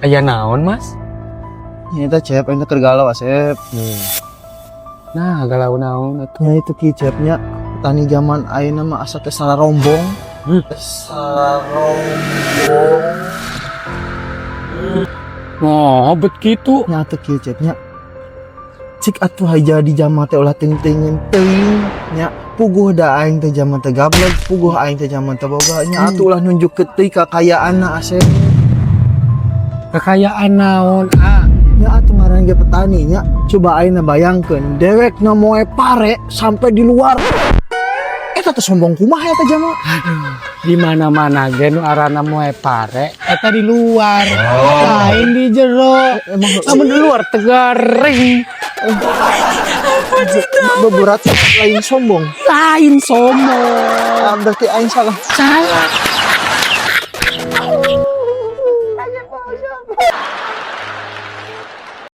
Aya naon, Mas? Ini teh, Cep, aing teh keur galau, Asep. Nah, galau naon atuh? Ya itu kieu, Cep, nya. Petani zaman ayeuna mah asa teh salah rombong. Salah rombong. Oh, bet kitu. Nya atuh kieu, Cep, nya. Cik atuh haja di zaman teh ulah ting-tingin teuing nya. Puguh da aing teh zaman teh gablek, puguh aing teh zaman teh boga nya, atuh ulah nunjuk ke teuing kakayaanna, Asep. Kekayaan naon, ah? Nya atuh ngaran ge petani nya. Coba ayeuna bayangkeun dewekna moe pare sampai di luar. Eta teh sombong kumaha eta jama? Di mana-mana ge nu arana moe pare eta di luar. Lain di jero. Emang Lamun di luar teh garing. Berarti lain sombong? Lain sombong. Ah, berarti aing salah. Salah.